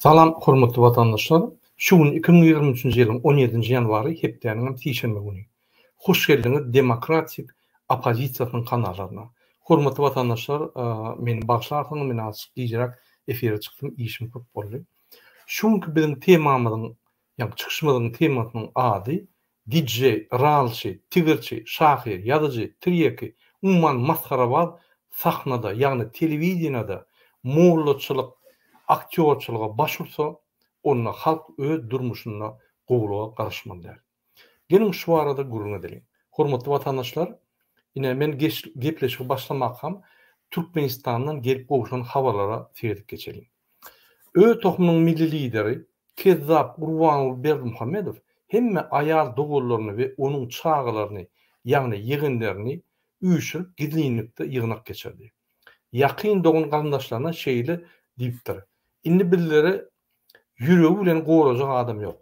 Salam hormatly watandaşlar! Şu gün 2023-nji ýylyň 17-nji ýanwary hepdäniň hem sişenbe güni. Hoş geldiňiz Demokratik oppozisiýasynyň kanallaryna. Hormatly watandaşlar meni bagyşlarsyňyz men azajyk gijräk efire çykdym işim köp boldy. Şu günki biziň temamyzyň ýagny çykyşymyzyň temasynyň ady DJ, ralçy, tigirçi, şahyr, ýazyjy, tirýeki, umuman masgarabaz sahnada, ýagny telewideniýada mollaçylyk, aktýorçylyga baş ursa, onda halk öz durmuşynda gowulyga garaşmaly däl. Geliň şu barada gürrüň edeliň. Hormatly watandaşlar, ine men gepleşigi başlamakam Türkmenistandan gelip gowşan habarlara seredip geçeliň. Öz tohumynyň milli lideri Kezzap Gurbanguly Berdimuhamedow hemme aýal doganlaryny we onuň çagalaryny, ýagny ýegenlerini üýşürip gizlinlikde ýygnak geçirdi. Ýakyn dogan-garyndaşlaryna şeýle diýipdir, Indi bizleri ýüregi bilen gorajak adam ýok.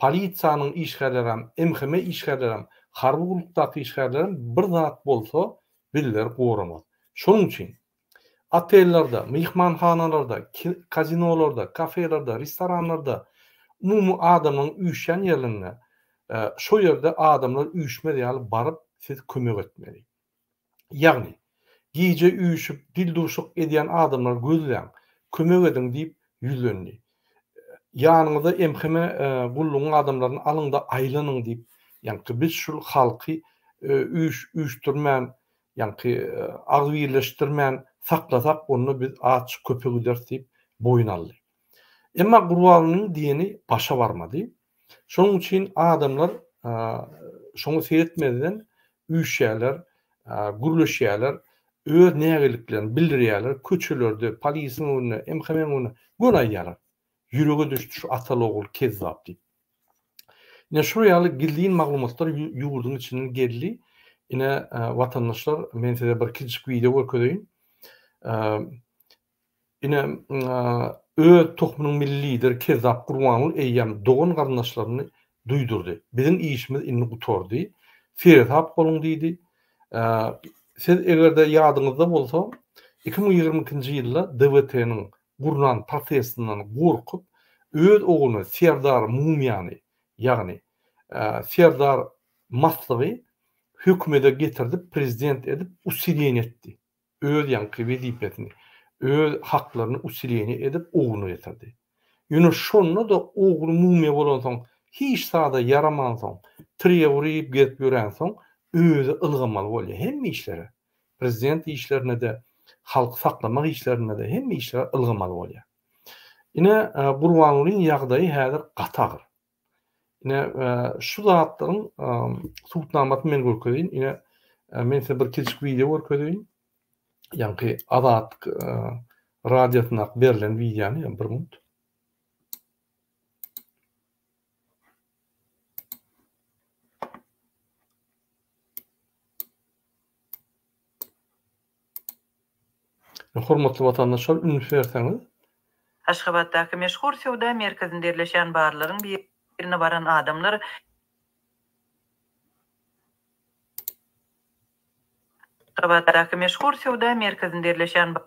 Polisiýanyň işgärlerem, MHM işgärlerem, harby gullukdaky işgärlerem bir zat bolsa bizleri goramaz. Şonuň üçin Otellerde, myhmanhanalarda, kazinolarda, kafelerde, restoranlarda, umumy adamlaryň üýşýän ýerlerinde, şo ýerde adamlar üýşmez ýaly baryp siz kömek etmeli. Ýagny, gije üýşüp dildüwşük edýän adamlary gözläň, kömek ediň diýip ýüzlendi. Ýanyňyza MHM gullugyň adamlaryny alyň-da aýlanyň diýip, ýaňky biz şul halky üýşdürmän, Ýaňky agzybirleşdirmän saklasak onda biz azjyk köpe gideris diýip boýun aldy. Emma Gurbangulynyň diýeni başa barmady. Şonuň üçin adamlar şoňa seretmezden üýşýärler, gürleşýärler, öz nägiliklerini bildirýärler, köçelerde, polisiň öňünde, MHM-iň öňünde göni aýdýarlar. Ýürege düşdi şu ataly-ogul kezzap diýip. Ine şul ýaly gizlin maglumatlar ýurduň içinden geldi. Ine watandaşlar men size bir kiçijik wideo görkezeýin. Ine öz tohumynyň milli lideri Kezzap Gurbanguly eýýäm dogan garyndaşlaryny duýdurdy. Biziň işimiz indi gutardy. Seresap boluň diýdi. Siz eger-de ýadyňyzda bolsa 2022-nji ýylda DWT-niň gurnan protestinden gorkup, öz ogluny Serdar Mumyýany, ýagny Serdar Maslygy hökümede getirdip, prezident edip usileniýe etdi. Öz ýaňky wezipesini, öz haklaryny usileniýe edip ogluny getirdi. Ýöne şonda-da ogly mumyýa bolansoň, hiç zada ýaramansoň, tirýek uryp gezip ýörensoň, özi ylgamaly bolýar hemme işlere. Prezident işlerine-de, halky saklamak işlerinde-de hemme işlere ylgamaly bolýar. Ine, Gurbangulyň ýagdaýy häzir gaty agyr. Ine, şu zatlaryň subutnamasyny men görkezeýin. Ine, men size bir kiçijik wideo görkezeýin. Ýaňky Azatlyk radiosyndaky berlen wideony, bir minut. Hormatly watandaşlar üns berseňiz. Aşgabatdaky meşhur söwda merkezinde ýerleşýän barlaryň birine baran adamlar Aşgabatdaky meşhur söwda merkezinde ýerleşýän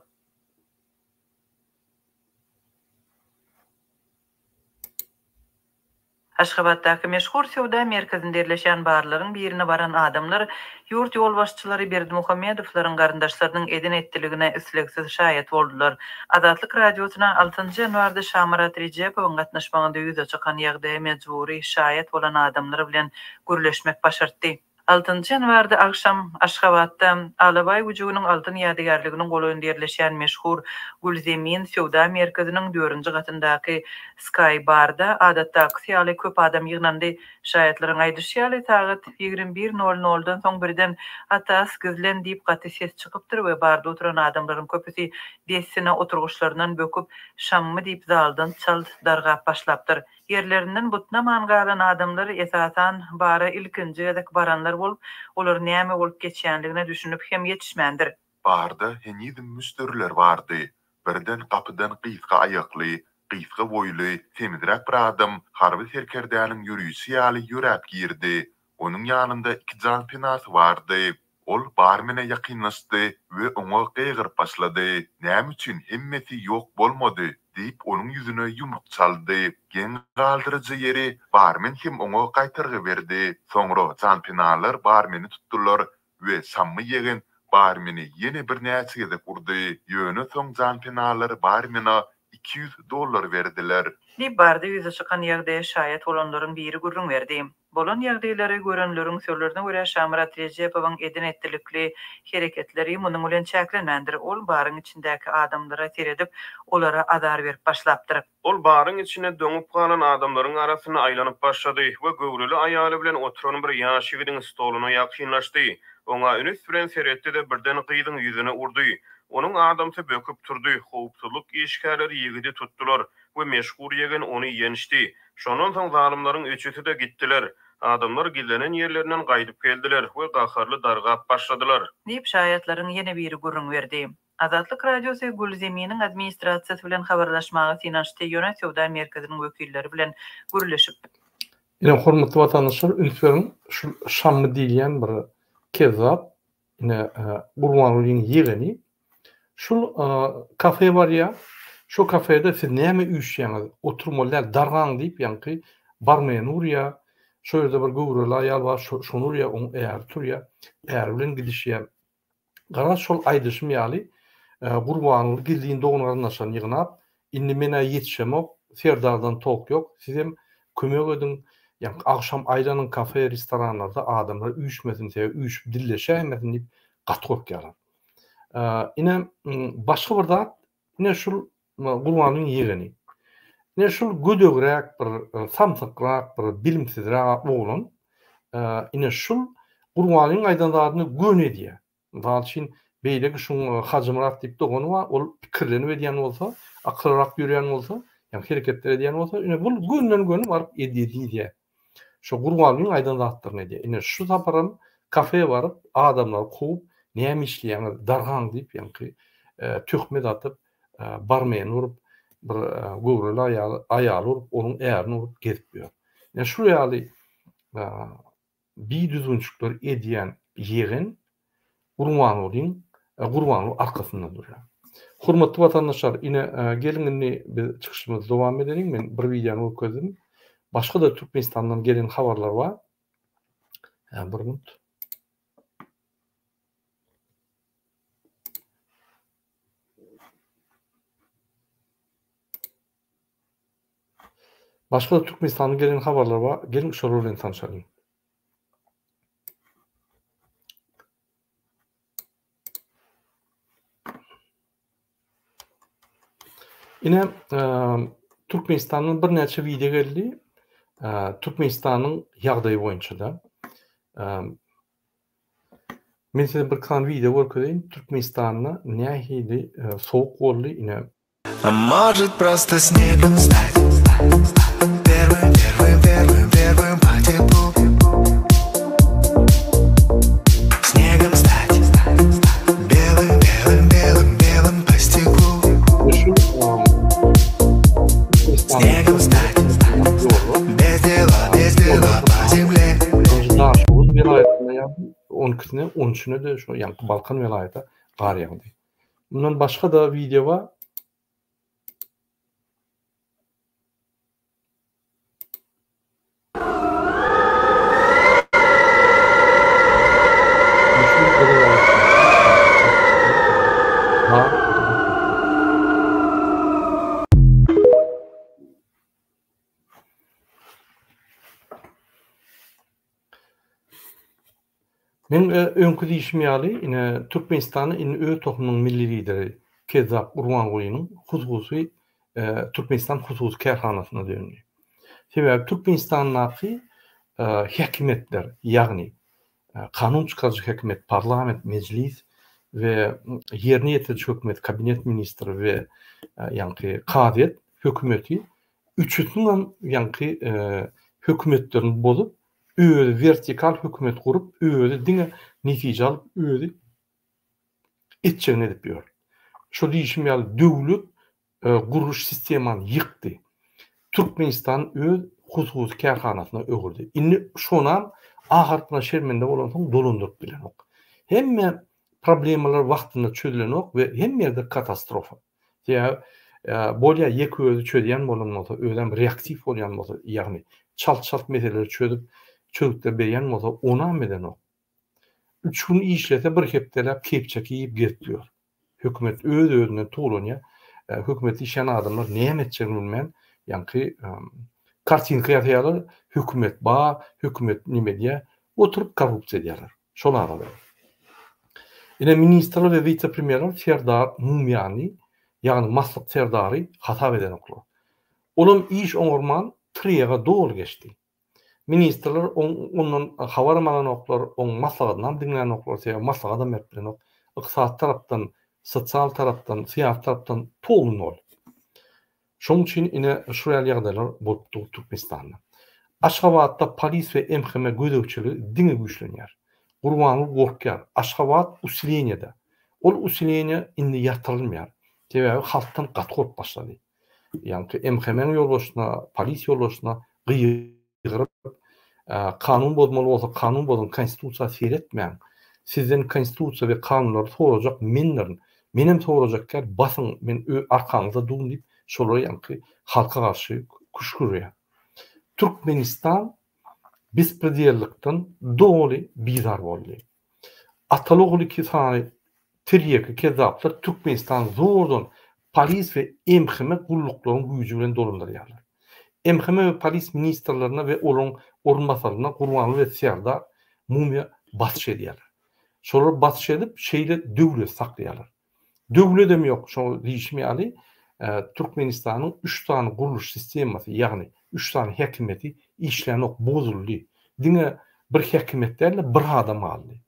Aşgabatdaky meşhur söwda merkezinde ýerleşýän barlaryň birine baran adamlar ýurt ýolbaşçylary Berdimuhamedowlaryň garyndaşlarynyň eden-etdiligine islegsiz şaýat boldular. Azatlyk Radiosyna altynjy ýanwarda Şamyrat Rejepowyň gatnaşmagynda ýüze çykan ýagdaýa mejbury şaýat bolan adamlar bilen gürleşmek başartdy. Altynjy ýanwarda agşam Aşgabatda Alabaý güjüginiň altyn ýadygärliginiň golaýynda ýerleşýän meşhur Gülzemin söwda merkeziniň dördünji gatyndaky Sky Bar-da adatdakysy ýaly köp adam ýygnandy. Şaýatlaryň aýdyşy ýaly, sagat 21 nol noldan soň birden Atas, gizlen diýip gaty ses çykypdyr we barda oturan adamlaryň köpüsi dessine oturgyçlaryndan böküp, Şammy diýip zaldan çalt dargap başlapdyr. Ýerlerinden butnaman galan adamlar, esasan, bara ilkinji gezek baranlar bolup, olar näme bolup geçýänligine düşünip hem ýetişmändir. Barda henizem müşderiler bardy. Birden gapydan gysga aýakly, gysga boýly, semizräk bir adam harby serkerdäniň ýörişi ýaly ýöräp girdi. Onuň ýanynda iki janpenasy bardy. Ol barmene ýakynlaşdy we oňa gygyryp başlady. Näme üçin hemmesi ýok bolmady? Diýip, onuň ýüzüne ýumruk çaldy. Geň galdyryjy ýeri, barmen hem oňa gaýtargy berdi. Soňra janpenalar barmeni tutdular we Şammy ýegen barmeni ýene birnäçe gezek urdy. Ýöne soň janpenalar barmena 200 dollar berdiler. Diýip, barda ýüze çykan ýagdaýa şaýat bolanlaryň biri gürrüň berdi. Bolan ýagdaýlary görenleriň sözlerine görä, Şamyrat Rejepowyň eden-etdilikli hereketleri munuň bilen çäklenmändir. Ol baryň içindäki adamlara seredip, olara azar berip başlapdyr. Ol baryň içinde doňup galan adamlaryň arasynda aýlanyp başlady we göwreli aýaly bilen oturan bir ýaş ýigidiň stoluna ýakynlaşdy. Oňa üns bilen seretdi-de, birden gyzyň ýüzüne urdy. Onuň adamsy böküp turdy, howpsuzlyk işgärleri ýigidi tutdular we meşhur ýegen ony ýençdi. Şondan soň zalymlaryň üçüsi-de gitdiler. Adamlar gizlenen ýerlerinden gaýdyp geldiler we gaharly dargap başladylar. Diýip, şaýatlaryň ýene biri gürrüň berdi. Azatlyk Radiosy Gülzeminiň administrasiýasy bilen habarlaşmaga synanyşdy, ýöne söwda merkeziniň wekilleri bilen gürleşip. Ine, hormatly watandaşlar, üns beriň, şu Şammy diýilýän bir kezzap, ine, Gurbangulyň ýegeni, şul kafe barýar, şo kafede siz näme üýşýäňiz, oturmaly däl, dargaň diýip, ýaňky barmeni urýar, şo ýerde bir göwreli aýal bar, şony urýar, oň äri turýar, äri bilen gidişýär. Garaz şol aýdyşym ýaly Gurbanguly gizlin dogan-garyndaşlaryny ýygnap, indi men-ä ýetişemok, Serdardan tok ýok, sizem kömek ediň, ýaňky agşam aýlanyň kafe, restoranlarda adamlar üýşmesin, sebäbi üýşüp dilleşäýmesin diýip gaty gorkýarlar. Ine, başga bir zat, ine şul Gurbangulyň ýegeni. Ine şul gödegräk bir, samsykrak bir, bilimsizräk oglan. Ine şul Gurbangulyň aýdan zadyny göni edýär. Mysal üçin, beýleki şuň Hajymyrat diýip dogany bar, ol pikirlenip edýän bolsa, akyllyrak ýörýän bolsa, ýagny hereketler edýän bolsa, ine bul gönden-göni baryp edýär diýýär. Şo Gurbangulyň aýdan zatlaryny edýär. Ine şu saparam kafe baryp, adamlary kowup, näme işleýäňiz, dargaň diýip, ýaňky töhmet atyp, barmeni urup, bir göwreli aýaly, aýaly urup, onuň ärini urup gezip ýör. Ine şu ýaly bidüzgünçilikleri edýän ýegen Gurbangulyň Gurbanguly arkasynda durýar. Hormatly watandaşlar, ine geliň indi biz çykyşymyzy dowam edeliň. Men bir wideony görkezdim. Başga-da Türkmenistandan gelen habarlar bar. Bir minut. Başga-da Türkmenistandan gelen habarlar bar. Geliň şolar bilen tanşalyň. Ine, Türkmenistandan birnäçe wideo geldi. Türkmenistanyň ýagdaýy boýunça-da. Men size bir sany wideo görkezeýin. Türkmenistanda nähili sowuk boldy. Ine, A может просто снегом стать Первым, первым, первым, первым по теплу Снегом стать Белым, белым, белым, белым по стеклу Снегом стать Без дела, без дела по земле Daşoguz welaýatynda ýagdy, on ikisine, on üçüne-de şo ýaňky Balkan welaýata gar ýagdy. Mundan başga-da wideo bar. Meň öňki diýşim ýaly, ine, Türkmenistanda indi öz tohumynyň milli lideri Kezzap Gurbangulynyň hususy Türkmenistan hususy kärhanasyna döndi. Sebäbi Türkmenistandaky häkimiýetler, ýagny kanun çykaryjy hökümet, parlament, mejlis we ýerine ýetiriji hökümet, kabinet ministri we ýaňky kazyýet hökümeti üçüsiniňem ýaňky hökümetlerini bozup, özi wertikal hökümet gurup, özi diňe netije alyp, özi etjegini edip ýör. Şo diýşim ýaly döwlet gurluş sistemany ýykdy. Türkmenistan öz hususy kärhanasyna öwürdi. Indi şonam A harpyna şermende bolansoň dolandyryp bilenok. Hemme problemalar wagtynda çözülenok we hemme ýerde katastrofa. Sebäbi. Bolýar ýeke özi çözýän bolan bolsa, özem reaktiw bolýan bolsa, ýagny çalt-çalt meseleleri çözüp, çözgütler berýän bolsa, onam edenok. Üç gün işlese bir hepdeläp kepçeki iýip gezip ýör. Hökümet öz-özünden towlanýar. Hökümetde işleýän adamlar näme etjegini bilmän, ýaňky kartinka ýasaýarlar, hökümet bar, hökümet neme edýär, oturyp korrupsiýa edýärler. Şol arada. Ine ministrler we wise-premýerler Serdar Mumyany, ýagny Maslyk Serdary hasap edenoklar. Olam iş oňarman triýaga doly geçdi. Ministrler ondan habaram alanoklar, oň maslahatynam diňlänoklar, sebäbi maslahatam berip bilenok. Ykdysady tarapdan, sosial tarapdan, syýasy tarapdan polny nol. Şonuň üçin ine şu ýaly ýagdaýlar bolup dur Türkmenistanda. Aşgabatda polis we MHM gözegçiligi diňe güýçlenýär. Gurbanguly gorkýar. Aşgabat usileniýede. Ol usileniýe indi ýatyrylmaýar. Sebäbi halkdan gaty gorkup başlady. Ýaňky MHM-iň ýolbaşçysyna, polis ýolbaşçysyna gygyryp, kanun bozmaly bolsa kanun bozuň, konstitusiýa seretmäň. Sizden konstitusiýa we kanunlary sorajak mendirin. Menem sorajak däl, basyň, men arkaňyzda durun diýip, şolar ýaňky halka garşy küşgürýär. Türkmenistan bespredellikden doly bizar boldy. Ataly-ogul iki sany tirýeki kezzaplar Türkmenistany zordan polis we MHM gulluklaryň güýji bilen dolandyrýarlar. MHM we polis ministrlerine we olaryň orunbasarlaryna Gurbanguly we Serdar mumyýa basyş edýärler. Şolar basyş edip şeýle döwleti saklaýarlar. Döwledem ýok, şo diýşim ýaly Türkmenistanyň üç sany gurluş sistemasy, ýagny üç sany häkimiýeti işlänok, bozuldy. Diňe bir häkimiýet däl-de, bir adam galdy.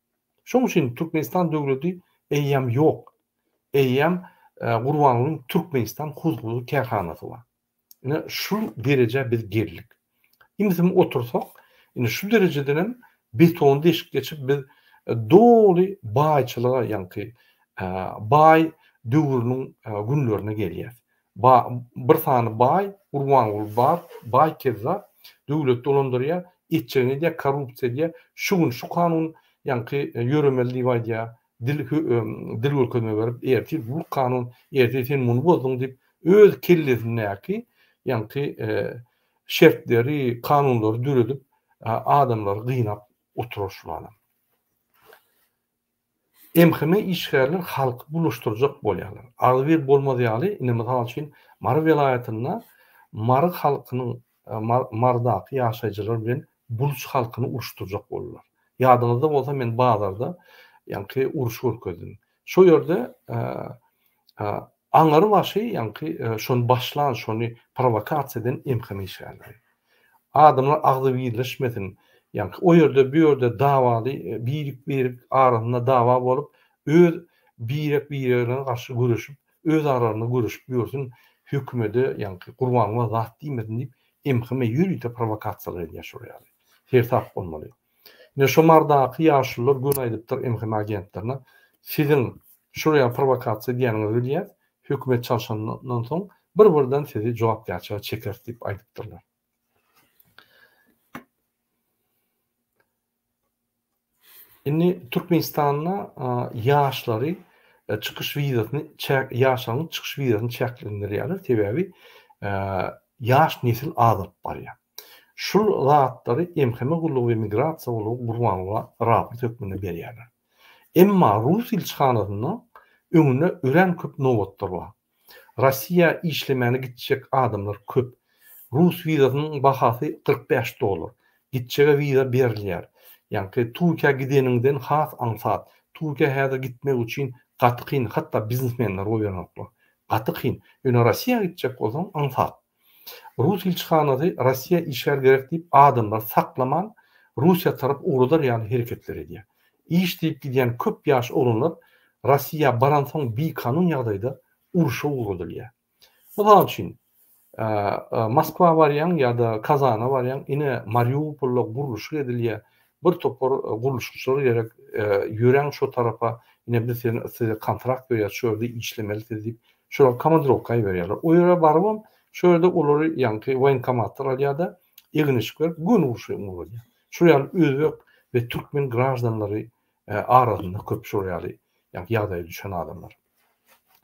Şonuň üçin Türkmenistan döwleti eýýäm ýok. Eýýäm Gurbangulyň Türkmenistan huzury kärhanasy bar. Ine şu derejä biz geldik. Imsim otursak, ine şu derejedenem betony deşip geçip biz doly baýçylyga ýaňky baý döwrüniň günlerine gelýäs. Ba bir sany baý Gurbanguly bar, baý kezzap döwlet dolandyrýar, etjegini edýär, korrupsiýa edýär. Şu gün şu kanun ýaňky ýöremeli diýip aýdýar. Dil dil görkezme berip, ertir bu kanun, ertir sen muny bozduň diýip, öz kellesindäki ýaňky şertleri, kanunlary döredip, adamlary gynap oturar şul adam. MHM işgärler halky bulaşdyrjak bolýarlar. Agzybir bolmaz ýaly, indi mysal üçin Mary welaýatynda Mary halkynyň Marydaky ýaşaýjylar bilen buluç halkyny uruşdyrjak boldular. Ýadyňyzda bolsa men bazarda ýaňky uruş görkezdim. Şo ýerde aňary başy ýaňky şony başlan, şony prowokasiýa eden MHM işgärleri. Adamlar agzybirleşmesin, ýaňky o ýerde bu ýerde dawaly birik-birik arasynda dawa bolup öz birek-biregine garşy göreşip öz aralarynda göreşip ýörsün, hökümede ýaňky Gurbanguly zat diýmesin diýip MHM ýörite prowokasiýalar edýär şol ýaly. Seresap bolmaly. Ine şo Mardaky ýaşulular göni aýdypdyr MHM agentlerine, siziň şol ýaly prowokasiýa edýäniňizi bilýäs, hökümet çalşandan soň bir-birden sizi jogapkärçilige çekeris diýip aýdypdyrlar. Indi Türkmenistanda ýaşlary çykyş wizasyny ýaşlaryň çykyş wizasyny çäklendirýärler, sebäbi ýaş nesil azalyp barýar. Şul zatlary MHM gullugy we migrasiýa gullugy Gurbanguly raport hökmünde berýärler. Emma rus ilçihanasynda öňünde örän köp nobatlar bar. Rossiýa işlemäne gitjek adamlar köp. Rus wizasynyň bahasy 45 dollar. Gitjege wiza berilýär. Ýaňky Türkiýä gideniňden has aňsat. Türkiýä häzir gitmek üçin gaty kyn, hatda biznesmenler goýberenoklar. Gaty kyn. Ýöne Rossiýa gitjek bolsaň aňsat. Rus ilçihanasy Rossiýa işgär gerek diýip adamlary saklaman Russiýa tarap ugradar ýaly hereketler edýär. Iş diýip gidýän köp ýaş oglanlar Rossiýa baransoň bikanun ýagdaýda urşa ugradylýar. Mysal üçin, Moskwa barýaň ýa-da Kazana barýaň, ine Mariupolda gurluşyk edilýär, bir topar gurluşykçylar gerek, ýöräň şo tarapa, ine biz size kontrakt berýäris, şu ýerde işlemeli siz diýip, şolar komandirowka iberýärler. O ýere barybam, şo ýerde olary ýaňky woýenkomatlar alýar-da, egin-eşik berip, göni urşa ugradýar. Şol ýaly özbek we türkmen graždanlary arasynda köp şol ýaly ýagdaýa düşen adamlar.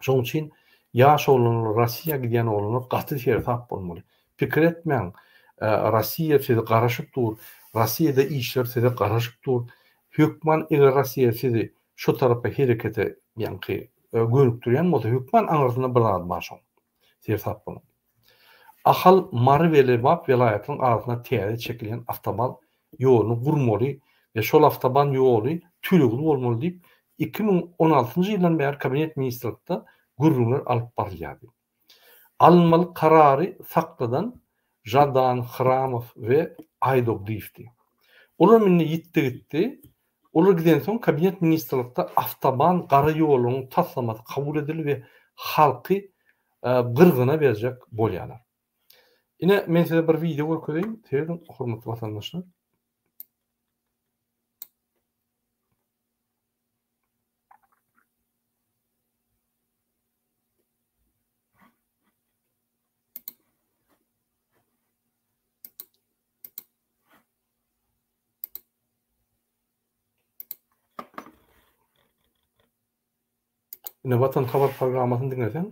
Şonuň üçin Ýaş oglanlar Rossiýa gidýän oglanlar gaty seresap bolmaly. Pikir etmäň, Rossiýa sizi garaşyp dur, Rossiýada işler size garaşyp dur. Hökman eger Rossiýa sizi şo tarapa herekete ýaňky gönükdirýän bolsa hökman aňyrsynda bir zat bar şoň. Seresap boluň. Ahal, Mary we Lebap welaýatynyň arasynda täze çekilýän awtoban ýoluny gurmaly we şol awtoban ýoly tölegli bolmaly diýip, 2016-njy ýyldan bäri Kabinet ministrlikde gürrüňler alyp barylýardy. Alynmaly karary sakladan Žadan, Hramow we Aýdogdyýewdi. Olar indi ýitdi gitdi. Olar gidensoň Kabinet ministrlikde awtoban gara ýolunyň taslamasy kabul edildi we halky gyrgyna berjek bolýarlar. Ine, men size bir wideo görkezeýin. Serediň, hormatly watandaşlar. Ine Watan habar programmasyny diňleseň.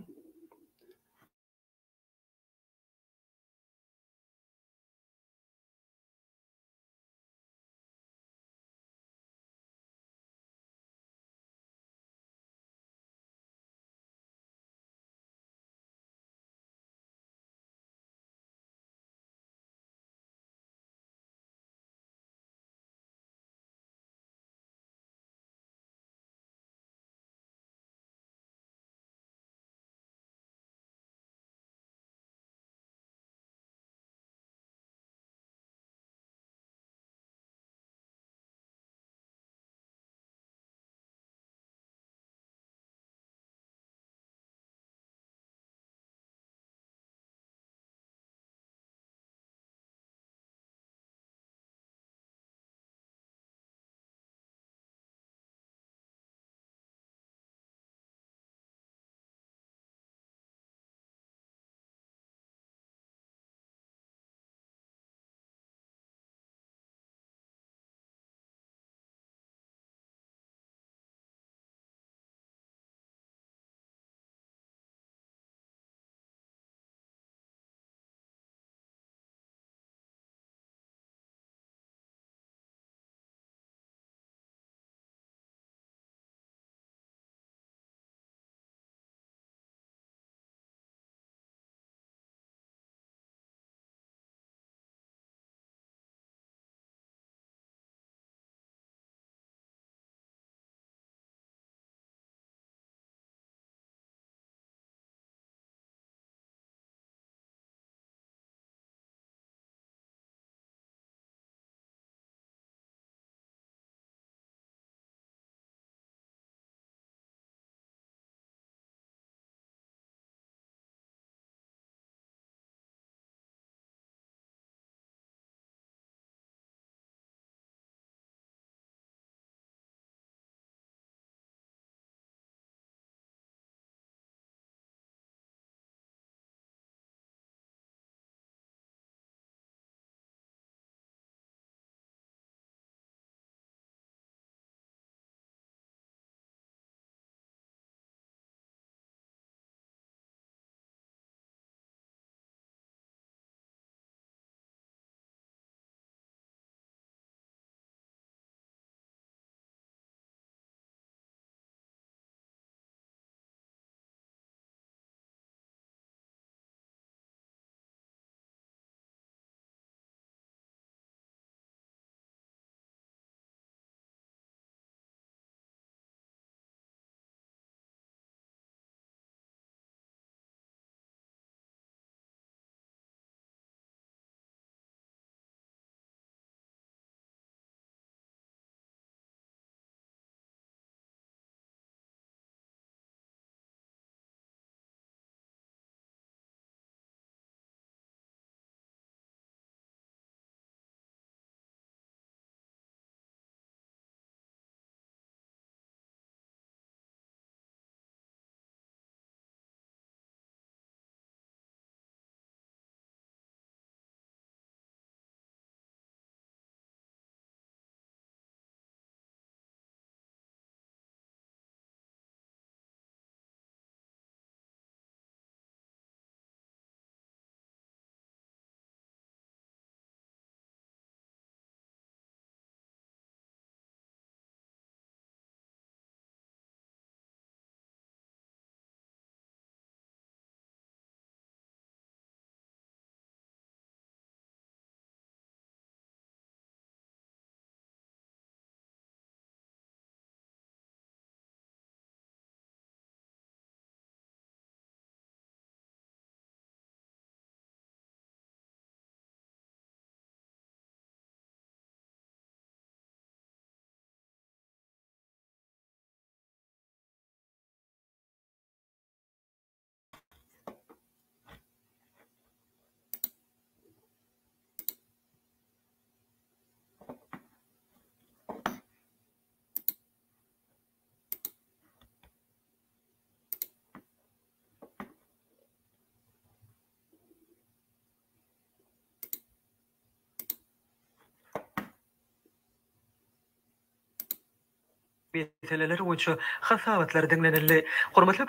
Meseleler boýunça hasabatlar diňlenildi. Hormatly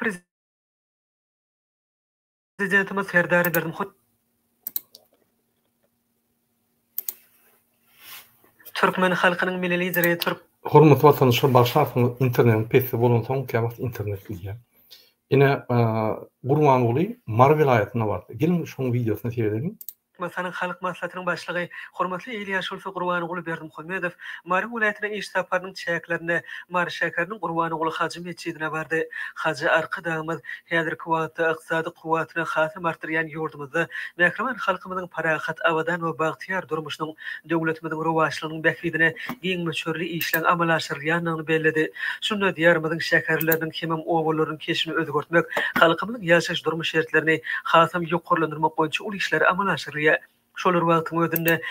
Prezidentimiz Serdar Berdimuhamedow Türkmen halkynyň Milli Lideri Türk. Hormatly watandaşlar bagyşlarsyňyz internetiň pesli bolansoň käwagt internet gidýär. Ine Gurbanguly Mary welaýatyna bardy. Geliň şoň wideosyna seredeliň. Türkmenistanyň Halk Maslahatynyň Başlygy, hormatly il ýaşulusy Gurbanguly Berdimuhamedow Mary welaýatyna iş saparynyň çäklerinde Mary şäheriniň Gurbanguly hajy metjidine bardy. Hajy Arkadagymyz häzirki wagtda ykdysady kuwwatyny hasam artdyrýan ýurdumyzda mähriban halkymyzyň parahat, abadan we bagtyýar durmuşynyň, döwletimiziň rowaçlygynyň bähbidine giň möçberli işleň amala aşyrylýandygyny belledi. Şunda Diýarymyzyň şäherleriniň hemem obalarynyň keşbini özgertmek, halkymyzyň ýaşaýyş-durmuş şertlerini hasam ýokarlandyrmak boýunça uly işler amala aşyrylýar. Şol bir wagtyň özünde,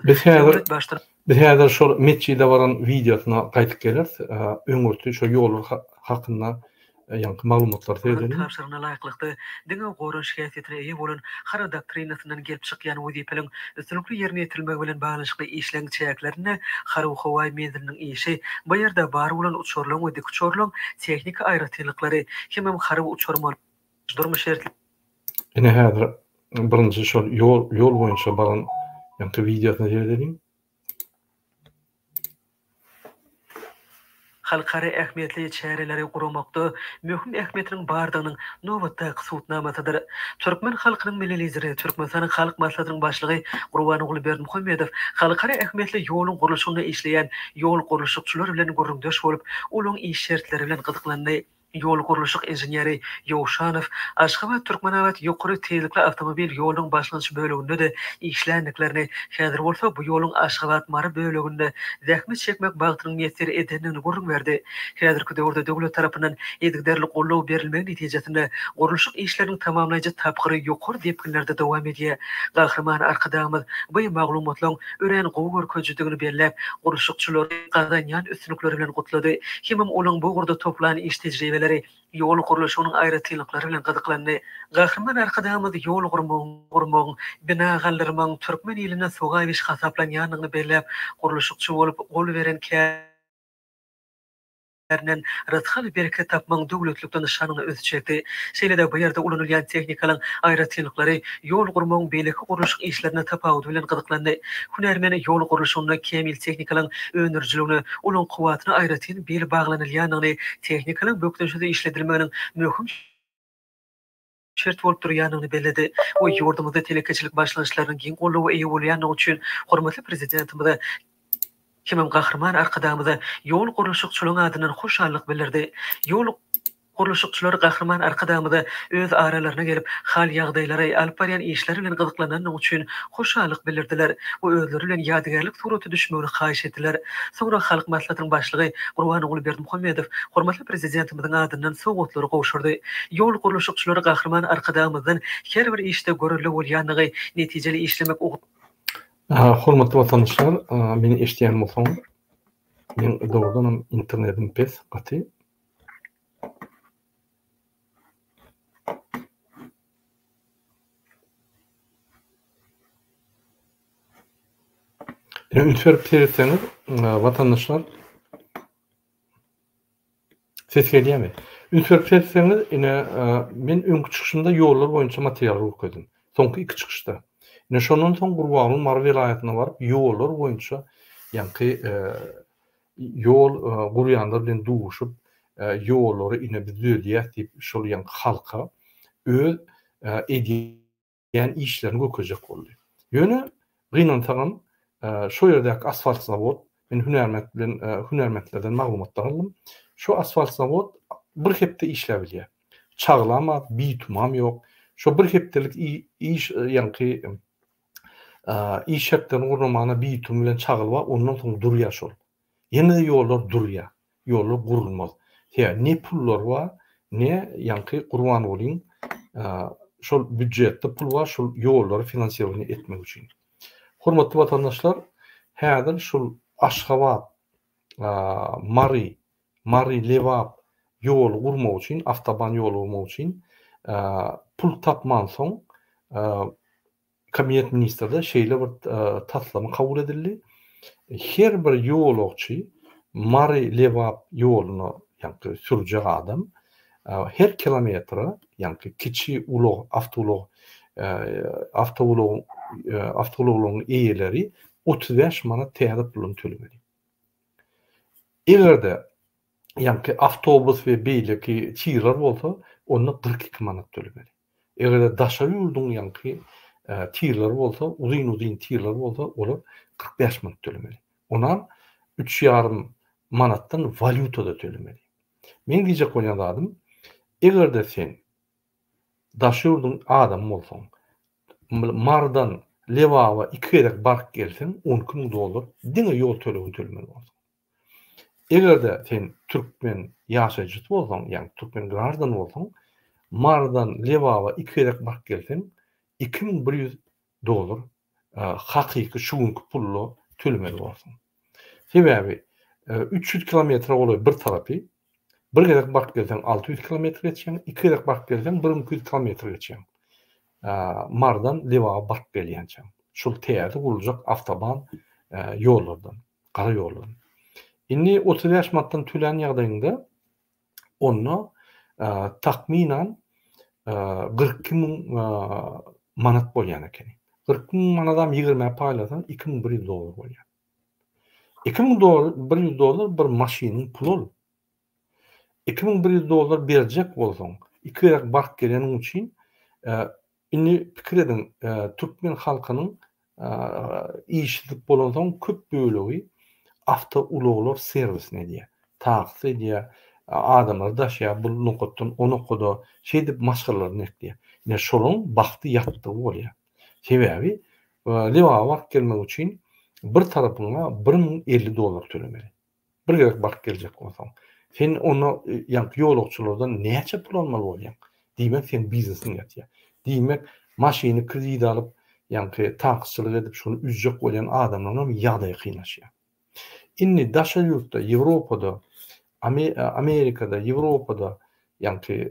Biz häzir döwlet Baştutanymyz. Biz häzir şol metjide baran wideosyna gaýdyp geleris. Öňürti şo ýollar hakynda ýaňky maglumatlary Onuň seredeliň. tabşyrygyna laýyklykda, diňe goranyş häsiýetine eýe bolan harby doktrinasyndan gelip çykýan wezipeleriň üstünlikli ýerine ýetirilmegi bilen baglanyşykly işleň çäklerinde harby-howa menziliniň işi, bu ýerde bar bolan uçarlaryň we dikuçarlaryň tehniki aýratynlyklary hemem harby uçarmanlaryň durmuş şertleri Ine häzir birinji şol ýol ýol boýunça baran ýaňky wideosyna seredeliň. Halkara ähmiýetli çäreleri guramakda möhüm ähmiýetiniň bardygynyň nobatdaky subutnamasydyr. Türkmen halkynyň Milli Lideri, Türkmenistanyň Halk Maslahatynyň Başlygy Gurbanguly Berdimuhamedow halkara ähmiýetli ýoluň gurluşygynda işleýän ýol gurluşykçylar bilen gürrüňdeş bolup, olaryň iş şertleri bilen gyzyklandy. Ýol gurluşyk inženeri Ýowşanow Aşgabat-Türkmenabat ýokary tizlikli awtomobil ýolunyň başlangyç böleginde-de işländiklerini, häzir bolsa bu ýoluň Aşgabat-Mary böleginde zähmet çekmek bagtynyň miýesser edendigini gürrüň berdi. Häzirki döwürde döwlet tarapyndan yzygiderli goldaw berilmegi netijesinde gurluşyk işleriniň tamamlaýjy tapgyry ýokary depginlerde dowam edýär. Gahryman Arkadagymyz bu maglumatlaryň örän gowy görkezijidigini belläp, gurluşykçylary gazanýan üstünlikleri bilen gutlady hemem olaň bu ugurda toplan iş tejribeleri, ýol gurluşygynyň aýratynlyklary bilen gyzyklandy. Gahryman Arkadagymyz ýol gurmagyň, gurmagyň, bina galdyrmagyň türkmen iline sogap iş hasaplanýandygyny belläp, gurluşykçy bolup gol beren kärinden rysgal-bereket tapmagyň döwletlilikde nyşanyna ünsi çekdi. Şeýle-de bu ýerde ulanylýan tehnikalaryň aýratynlyklary, ýol gurmagyň beýleki gurluşyk işlerinden tapawudy bilen gyzyklandy. Hünärmen ýol gurluşygynda kämil tehnikalaryň öndürijiligine, olaryň kuwwatyna aýratyn bil baglanylýandygyny, tehnikalaryň bökdençsiz işledilmeginiň möhüm şert bolup durýandygyny belledi we ýurdumyzda telekeçilik başlangyçlarynyň giň goldawa eýe bolýandygy üçin hormatly Prezidentimize hemem Gahryman Arkadagymyza ýol gurluşykçylaryň adyndan hoşallyk bildirdi. Ýol gurluşykçylary Gahryman Arkadagymyza öz aralaryna gelip, hal-ýagdaýlary, alyp barýan işleri bilen gyzyklanandygy üçin hoşallyk bildirdiler we özleri bilen ýadygärlik surata düşmegini haýyş etdiler. Soňra Halk Maslahatynyň Başlygy Gurbanguly Berdimuhamedow hormatly Prezidentimiziň adyndan sowgatlary gowşurdy. Ýol gurluşykçylary Gahryman Arkadagymyzdan her bir işde görelde bolýandygy, netijeli işlemek ugrunda Hormatly watandaşlar, meni eşidýän bolsaňyz, meň dogrudanam internetim pes gaty. Ine üns berip seretseňiz, watandaşlar Ses gelýärmi? Üns berip seretseňiz, ine men öňki çykyşymda ýollar boýunça material görkezdim. Soňky iki çykyşda. Ine şondan soň Gurbanguly Mary welaýatyna baryp ýollar boýunça ýaňky ýol gurýanlar bilen duşup, ýollary ine biz düzedýäs diýip şol ýaňky halka öz edýän işlerini görkezjek boldy. Ýöne gynansagam şo ýerdäki asfalt zawod, men hünärment bilen hünärmentlerden maglumatlar aldym. Şo asfalt zawod bir hepde işläp bilýär. Çaglam bitumam ýok. Şo bir hepdelik iş ýaňky iş şertlerini gurnamana bitum bilen çagyl bar, ondan soň durýar şol. Ýene-de ýollar durýar. Ýollar gurulmaz. Sebäbi ne pullar bar, ne ýaňky Gurbangulyň şol býujetde pul bar şol ýollary finansirowaniýe etmek üçin. Hormatly watandaşlar, häzir şol Aşgabat, Mary, Mary, Lebap ýoly gurmak üçin, awtoban ýoly gurmak üçin pul tapmansoň Kabinet ministrde şeýle bir taslama kabul edildi. Her bir ýolagçy Mary-Lebap ýoluna ýaňky sürjek adam her kilometre ýaňky kiçi ulag, awtoulag, awtoulagyň awtoulaglaryň eýeleri 35 manat täze puldan tölemeli. Eger-de ýaňky awtobus we beýleki tirler bolsa, onda 42 manat tölemeli. Eger-de daşary ýurduň ýaňky tirleri bolsa, uzyn-uzyn tirler bolsa, olar 45 manat tölemeli. Onam üç ýarym manatdan walýutada tölemeli. Meň diýjek bolýan zadym, eger-de sen daşary ýurduň adamy bolsaň, Marydan Lebaba iki gezek baryp gelseň, 12 müň dollar diňe ýol tölegini tölemeli borsuň. Eger-de sen türkmen ýaşaýjysy bolsaň, ýagny türkmen graždany bolsaň, Marydan Lebaba iki gezek baryp gelseň, 2100 dollar hakyky şu günki pulda tölemeli borsuň. Sebäbi 300 kilometre golaý bir tarapy, bir gezek baryp gelseň 600 kilometr geçýäň, iki gezek baryp gelseň 1200 kilometr geçýäň. Marydan Lebaba baryp gelýänçäň. Şul täze guruljak awtoban ýollardan, gara ýoldan. Indi 35 manatdan tölän ýagdaýyňda onda takmynan 42 müň manat bolýan ekeni. 42 müň manadam ýigrimä paýlasaň 2100 dollar bolýar. 2100 dollar bir maşynyň puly ol. 2100 dollar berjek bolsaň, iki gezek baryp geleniň üçin Indi pikir ediň, türkmen halkynyň işsizlik bolansoň köp bölegi awtoulaglar serwisini edýär. Taksi edýär, adamlary daşaýar bu nokatdan o nokada, şeýdip maşgalalaryny ekleýär. Ine şolaryň bagty ýatdygy bolýar. Sebäbi Lebaba baryp gelmek üçin bir tarapyňa 1050 dollar tölemeli. Bir gezek baryp geljek bolsaň. Sen onda ýaňky ýolagçylardan näçe pul almaly bolýaň? Diýmek, seň biznesiň ýatýar. Diýmek, maşyny kredit alyp, ýaňky taksçylyk edip şony üzjek bolýan adamlaryň hem ýagdaýy kynlaşýar. Indi daşary ýurtda, Ýewropada, Amerikada, Ýewropada, ýaňky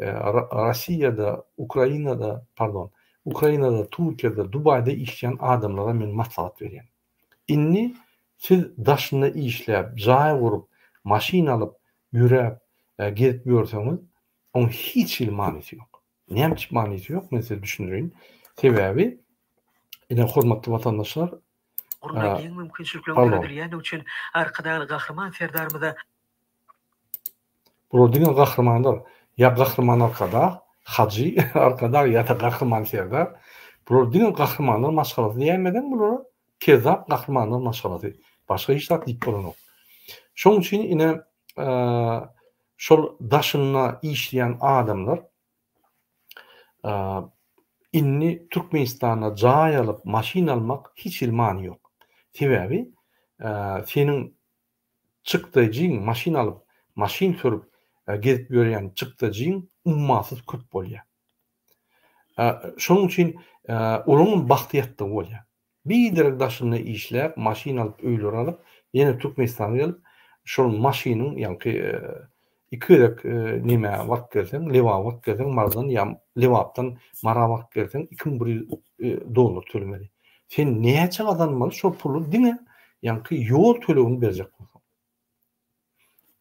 Rossiýada, Ukrainada, pardon, Ukrainada, Türkiýede, Dubaýda işleýän adamlara men maslahat berýän. Indi siz daşynda işläp, jaý gurup, maşyn alyp, ýöräp, gezip ýörseňiz, oň hiç hili manysy ýok. Näme üçin manysy ýok, men size düşündireýin. Sebäbi, ine, hormatly watandaşlar, Gurna giň mümkinçilikleriň döredilýändigi üçin Arkadagly Gahryman Serdarymyza Bular diňe gahrymanlar. Ýa Gahryman Arkadag, Hajy Arkadag ýa-da Gahryman Serdar. Bular diňe gahrymanlar maşgalasy diýäýmeseň bulara kezzap gahrymanlar maşgalasy. Başga hiç zat diýip bolanok. Şoň üçin ine şol daşynda işleýän adamlar indi Türkmenistanda jaý alyp, maşyn almak hiç hili many ýok. Sebäbi seniň Çykdajyň, maşyn alyp, maşyn sürüp gezip ýörýän çykdajyň ummasyz köp bolýar. Şonuň üçin olaryňam bagty ýatdygy bolýar. Biderek daşynda işläp, maşyn alyp, öýler alyp, ýene Türkmenistana gelip, şol maşynyň, ýaňky iki gezek nämä baryp gelseň, Lebaba baryp gelseň, Marydan ýa Lebapdan Mara baryp gelseň, 2100 dollar tölemeli. Sen näçe gazanmaly şol puly diňe ýaňky ýol tölegini berjek bolsaň.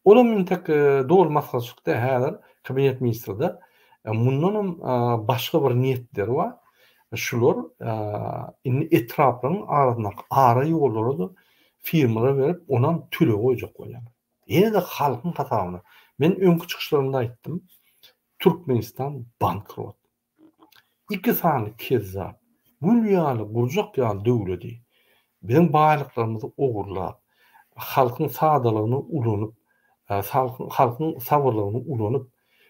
Olam intek doly maslahatçylyk däl häzir kabinet ministrde mundanam başga bir niýetleri bar. Şular indi etraplaryň arasyndaky ara ýollara-da firmalara berip onam töleg goýjak bolýarlar. Ýene-de halkyň hasabyna. Men öňki çykyşlarymda aýtdym. Türkmenistan bankrot. Iki sany kezzap, gül ýaly, gurjak ýaly döwledi biziň baýlyklarymyzy ogurlap, halkyň sadalygyny ulanyp, halkyň sabyrlygyny ulanyp,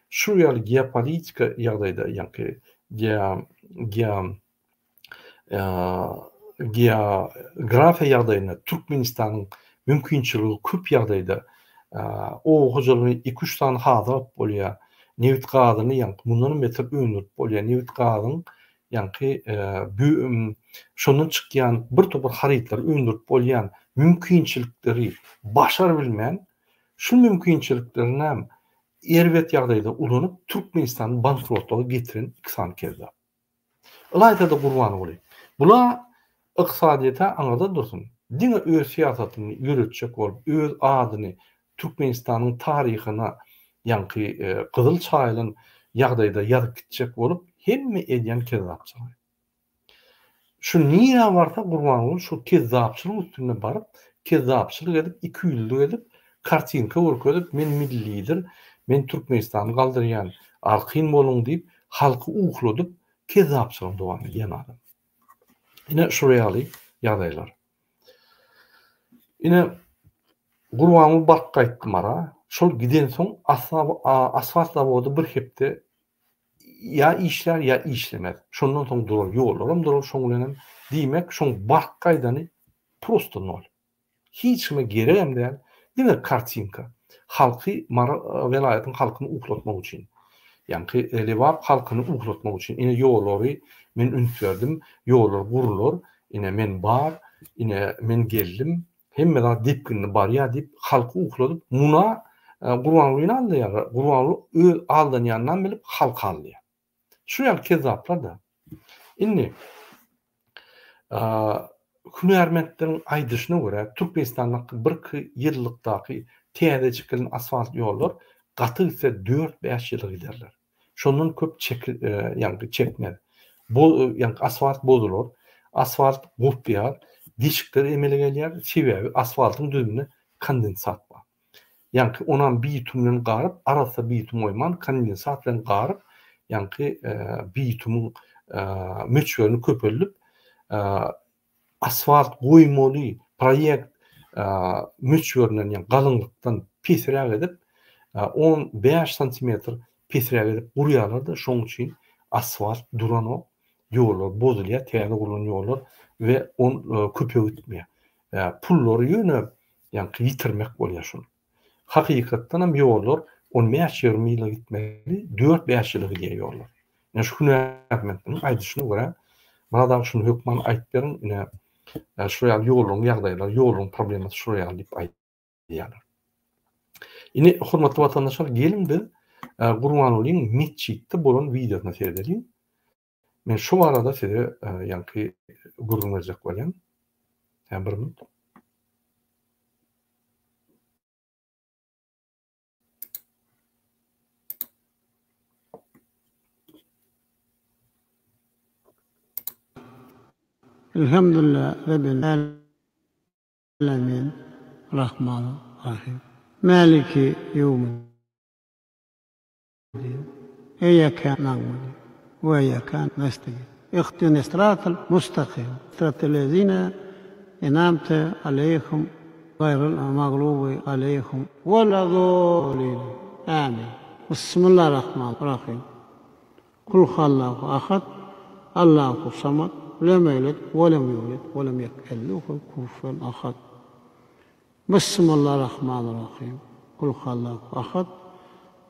şu ýaly geopolitika ýagdaýda, ýaňky geo geografiýa ýagdaýynda Türkmenistanyň mümkinçiligi köp ýagdaýda oba hojalygyny iki-üç sany hazyr alyp bolýar. Nebit gazyny ýaňky mundanam beter öndürip bolýar. Nebit gazyň ýaňky şondan çykýan bir topar harytlary öndürip bolýan mümkinçilikleri başarybilmän, şu mümkinçiliklerinem erbet ýagdaýda ulanyp Türkmenistany bankrotlyga getiren iki sany kezzap. Ylaýta-da Gurbanguly. Bula ykdysadyýete aňyrda dursun, diňe öz syýasatyny ýöretjek bolup, öz adyny Türkmenistanyň taryhyna ýaňky gyzyl çaýylan ýagdaýda ýazyp gitjek bolup hemme edýän kezzapçylygy. Şu nirä barsa Gurbanguly şu kezzapçylyk üstünde baryp, kezzapçylyk edip, ikiýüzlülik edip, kartinka görkezip, men milli lider, men Türkmenistany galdyrýan, arkaýyn boluň diýip, halky ukladyp, kezzapçylygyny dowam edýän adam. Ine şular ýaly ýagdaýlar. Ine Gurbanguly baryp gaýtdy Mara. Şol gidensoň asfalt zawody bir hepde ýa işlär ýa işlemez. Şondan soň durar ýollaram durar şoň bilenem. Diýmek şoň baryp gaýdany prosto nol. Hiç kime geregem däl, diňe kartinka. Halky Mary welaýatyň halkyny uklatmak üçin. Ýaňky Lebap halkyny uklatmak üçin. Ine ýollary men üns berdim, ýollar gurlar, ine men bar, ine men geldim, hemme zat depginli barýar diýip halky ukladyp, muna Gurbangulyny aldaýarlar. Gurbanguly öz aldanýanynam bilip halky aldaýar. Şu ýaly kezzaplar-da. Indi hünärmentleriň aýdyşyna görä, Türkmenistandaky birki ýyllykdaky täze çekilen asfalt ýollar gaty gitse dört-bäş ýyla giderler. Şondan köp çek ýaňky çekmez. Bo ýaňky asfalt bozular, asfalt gopýar, deşikler emele gelýär, sebäbi asfaltyň düzüminde kondensat bar. Ýaňky onam bitum bilen garyp, arassa bitum goýman, kondensat bilen garyp, ýaňky bitumyň möçberini köpeldip, asfalt goýmaly proýekt möçberinden, ýagny galyňlykdan pesräk edip, 15 santimetr pesräk edip gurýarlar-da, şonuň üçin asfalt duranok, ýollar bozulýar, täze gurlan ýollar we on köpe gitmeýär. Pullary ýöne Ýaňky ýitirmek bolýar şol. Hakykatdan hem ýollar on bäş-ýigrimi ýyla gitmeli, dört-bäş ýyla gidýär ýollar. Ine şu hünärmentleriň aýdyşyna görä, Myrat aga şuny hökman aýdyp beriň, ine şular ýaly ýollaryň ýagdaýlary, ýollaryň problemasy şular ýaly diýip aýdýarlar. Indi hormatly watandaşlar geliň biz Gurbangulyň metjitde bolan wideosyna seredeliň. Men şu barada size ýaňky gürrüň berjek bolýan. Hä bir minut. Elhamdülillah Rabbil Alemin Rahman Rahim Maliki Ýewmiddin Eýýäkä nagbudu we eýýäkä nestaýyn. Ihdine syratal mustakim, syratal lezine enamte aleýhim gaýryl magluby aleýhim weladolin. Amin. Bismillah rahman rahim. Kul huallahu ahad, Allahu samad, lem ýelid we lem ýulid we lem ýekellehu kufuwen ahad. Bismillah rahman rahim Kul huallahu ahad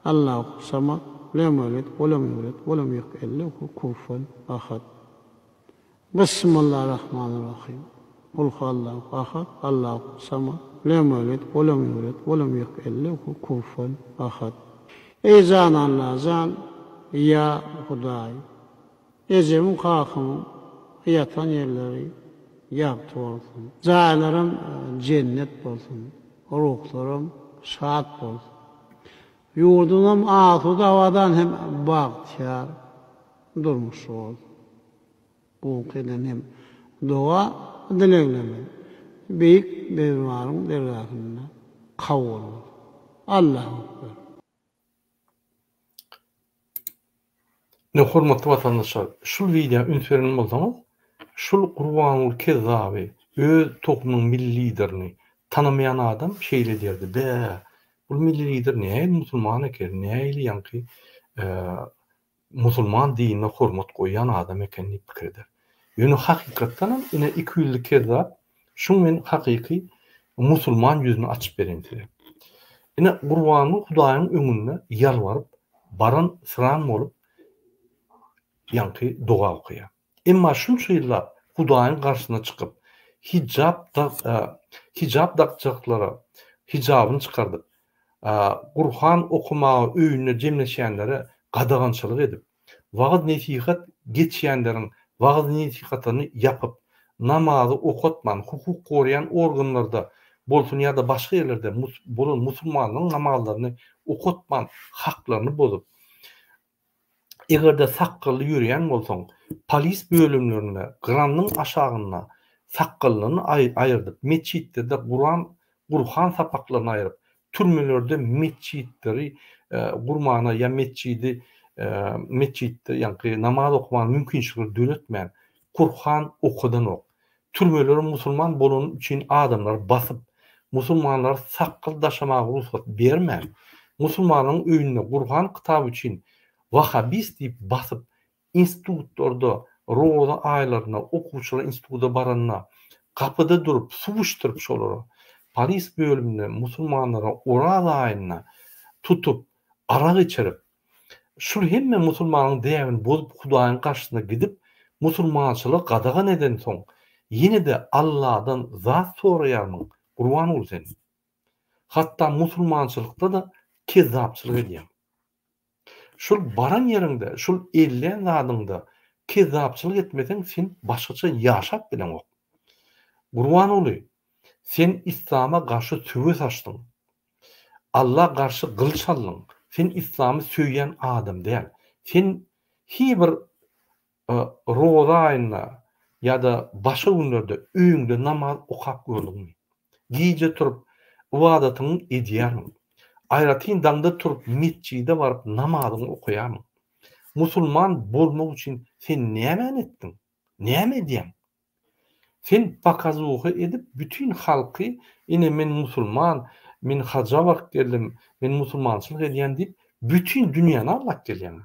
Allahu samad lem ýelid we lem ýulid we lem ýekellehu kufuwen ahad Bismillah rahman rahim Kul huallahu ahad Allahu samad lem ýelid we lem ýulid we lem ýekellehu kufuwen ahad Eý jan Alla jan ýa Hudaý Ejemiň kakamyň ýatan ýerleri ýagty bolsun. Jaýlaram jennet bolsun. Ruhlaram şat bolsun. Ýurdumyzam asuda abadan hem bagtyýar durmuşly bolsun. Bu günki eden hem doga dileglerimiz Beýik Biribaryň dergähinde kabul bolsun. Allahu Ekber. Ine hormatly watandaşlar, şul wideo üns beren bolsaňyz, şul Gurbanguly Kezzaby, öz toplumynyň milli liderini tanamaýan adam şeýle diýerdi, Bä, bul milli lider nähili musulman eken, nähili ýaňky musulman dinine hormat goýýan adam eken diýip pikir eder. Ýöne hakykatdanam ine ikiýüzli kezzap şuň men hakyky musulman ýüzüni açyp bereýin size. Ine Gurbanguly Hudaýyň öňünde ýalbaryp baran syran bolup ýaňky doga okaýar. Emma şunça ýyllap Hudaýyň garşysyna çykyp hijap hijap dakjaklara hijabyny çykardyp Gurhan okamaga öýünde jemleşýänlere gadagançylyk edip, wagyz-nesihat geçýänleriň wagyz-nesihatyny ýapyp, namazy okatman, hukuk goraýan organlarda. bolsun ýa-da başga ýerlerde bolan musulmanlaryň namazlaryny okatman haklaryny bozup, Eger-de sakgally ýörýän bolsaň, polis bölümlerinde grannyň aşagynda sakgallyny aýyrdyp, metjitlerde Kuran, Gurhan sapaklaryny aýryp, türmelerde metjitleri gurmana ýa metjidi metjitde ýaňky namaz okamana mümkinçilikleri döretmän, Gurhan okadanok. Türmelere musulman bolany üçin adamlary basyp, musulmanlara sakgal daşamaga rugsat bermän, musulmanlaryň öýünde Gurhan kitaby üçin wahabist diýip basyp, institutlarda roza aýlarynda okuwçylar instituda baranda gapyda durup suw içdirip şolara, polis bölüminde musulmanlara oraz aýynda tutup arak içirip, Şul hemme musulmanyň däbini bozup Hudaýyň garşysyna gidip musulmançylygy gadagan edensoň ýene-de Alladan zat soraýarmyň Gurbanguly sen? Hatda musulmançylykda-da kezzapçylyk edýäň. Şul baran ýeriňde şul ellän zadyňda kezzapçylyk etmeseň sen başgaça ýaşap bileňok. Gurbanguly sen islama garşy söwes açdyň. Alla garşy gylyç aldyň. Sen islamy söýýän adam däl. Sen hi bir roza aýynda ýa-da başga günlerde öýüňde namaz okap gördüňmi? Gije turup ybadatyňy edýärmiň? Aýratyn daňda turup metjide baryp namazyňy okaýarmyň? Musulman bolmak üçin sen nämäni etdiň? Näme edýäň? Sen pokazuha edip bütin halky ine men musulman, men haja baryp geldim, men musulmançylyk edýän diýip bütin dünýäni aldap gelýäňä.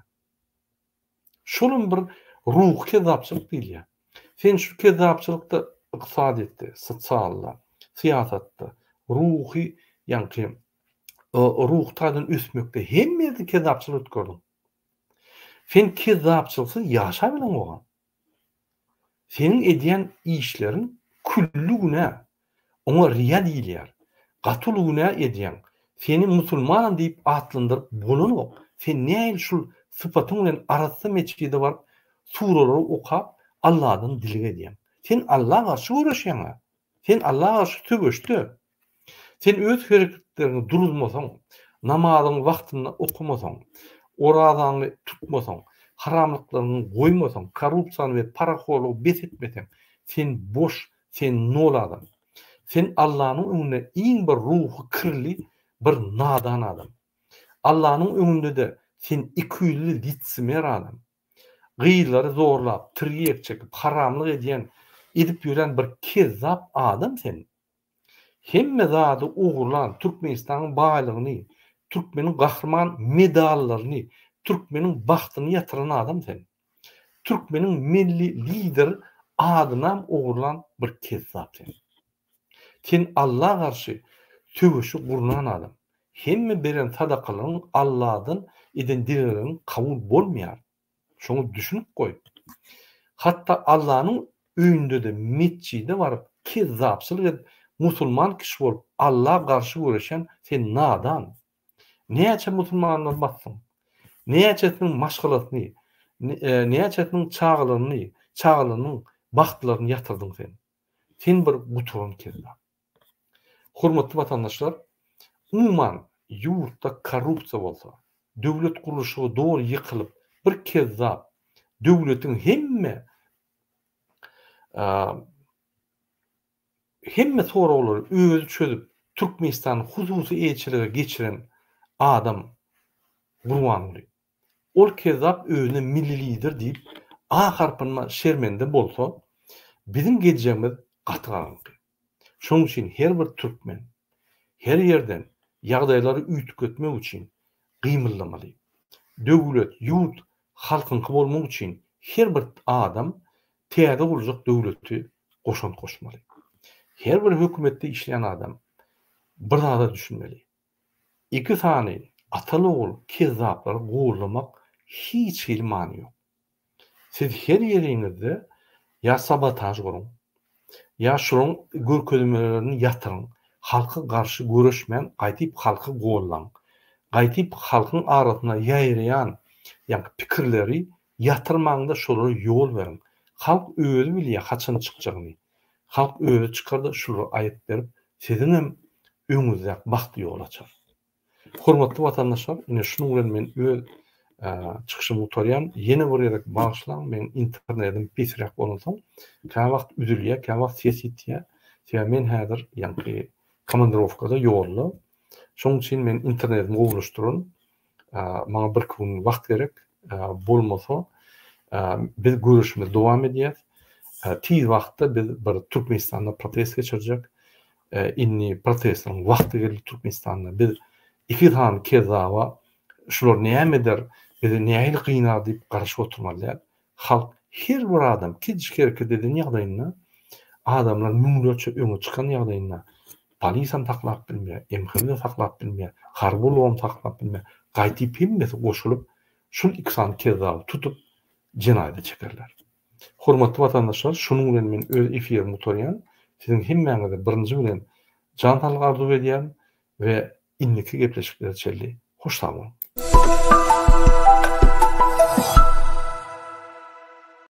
Şolam bir ruhy kezzapçylyk diýilýär. Sen şu kezzapçylykda ykdysadyýetde, sosialda, syýasatda, ruhy ýaňky ruhy taýdan ösmekde hemme ýerde kezzapçylyk ötkerdiň. Sen kezzapçylyksyz ýaşabileňoga. Seniň edýän işleriň külli günä. Oňa riýa diýilýär. Gaty uly günä edýäň. Seni musulmanam diýip atlandyryp bolanok. Sen nähili şul sypatyň bilen arassa metjide baryp suralary okap Alladan dileg edýäň. Sen Alla garşy göreşýäň-ä. Sen Alla garşy söweşde. Sen öz hereketleriňi duruzmasaň, namazyňy wagtynda okamasaň, orazaňy tutmasaň, haramlyklaryňy goýmasaň, korrupsiýany we parahorlugy bes etmeseň, sen boş, sen nol adam. Sen Allanyň öňünde iň bir ruhy kirli bir nadan adam. Allanyň öňünde-de sen ikiýüzli litsimer adam. Gyzlary zorlap, tirýek çekip, haramlyk edýän, edip ýören bir kezzap adam sen. Hemme zady ogurlan, Türkmenistanyň baýlygyny, türkmeniň gahryman medallaryny, türkmeniň bagtyny ýatyran adam sen. Türkmeniň milli lider adynam ogurlan bir kezzap sen. Sen Alla garşy söweşi gurnan adam. Hemme beren sadakalaryň Alladan eden dilegleriň kabul bolmaýar. Şoňa düşünip goý. Hatda Allanyň öýünde-de metjide baryp kezzapçylyk edip musulman kişi bolup Alla garşy göreşen sen nadan. Näçe musulmanlary basdyň? Näçesiniň maşgalasyny, näçesiniň çagalaryny, çagalarynyň bagtlaryny ýatyrdyň sen? Sen bir gutaran kezzap. Hormatly watandaşlar, umuman ýurtda korrupsiýa bolsa, döwlet gurluşygy doly ýykylyp, bir kezzap döwletiň hemme hemme soraglary özi çözüp Türkmenistany hususy eýeçilige geçiren adam Gurbanguly. Ol kezzap özüne milli lider diýip A harpynda şermende bolsa, biziň geljegimiz gaty garaňky. Şonuň üçin her bir türkmen her ýerden ýagdaýlary üýtgetmek üçin gymyldamaly. Döwlet, ýurt halkyňky bolmak üçin her bir adam täze guruljak döwleti goşant goşmaly. Her bir hökümetde işleýän adam bir zada düşünmeli. Iki sany ataly-ogul kezzaplary goldamak hiç hili many ýok. Siz her ýeriňizde ýa sabotaž guruň, ýa şolaryň görkezmelerini ýatyryň, halka garşy göreşmän gaýtyp halky gollaň, gaýtyp halkyň arasynda ýaýraýan ýaňky pikirleri ýatyrmaňda şolara ýol beriň. Halk özi bilýär haçan çykjagyny. Halk özi çykarda şulary aýyp berip. Siziňem öňüňizdäki bagtly ýol açar. Hormatly watandaşlar, ine şunuň bilen men öz çykyşymy gutarýan. Ýene bir gezek bagyşlaň, meň internetim pesräk bolansoň, käwagt üzülýär, käwagt ses ýitýär. Sebäbi men häzir ýaňky komandirowkada, ýolda. Şonuň üçin men internetimi gowulaşdyraryn. Maňa birki gün wagt gerek. Bolmasa, biz göreşimizi dowam edýäs. Tiz wagtda biz bir Türkmenistanda protest geçirjek. Indi protestleriň wagty geldi Türkmenistanda. Biz iki sany kezzaba şular näme eder, bizi nähili gynar diýip garaşyp oturmaly däl. Halk her bir adam kiçijik hereket eden ýagdaýynda adamlar müňlerçe öňe çykan ýagdaýynda polisam saklap bilmeýär, MHM-de saklap bilmeýär, harby ulgam saklap bilmeýär. Gaýdyp hemmesi goşulyp şul iki sany kezzaby tutup jenaýata çekerler. Hormatly watandaşlar şunuň bilen men öz efirimi gutarýan. Siziň hemmäňize birinji bilen jan saglyk arzuw edýärin we indiki gepleşiklere çenli hoş sag boluň.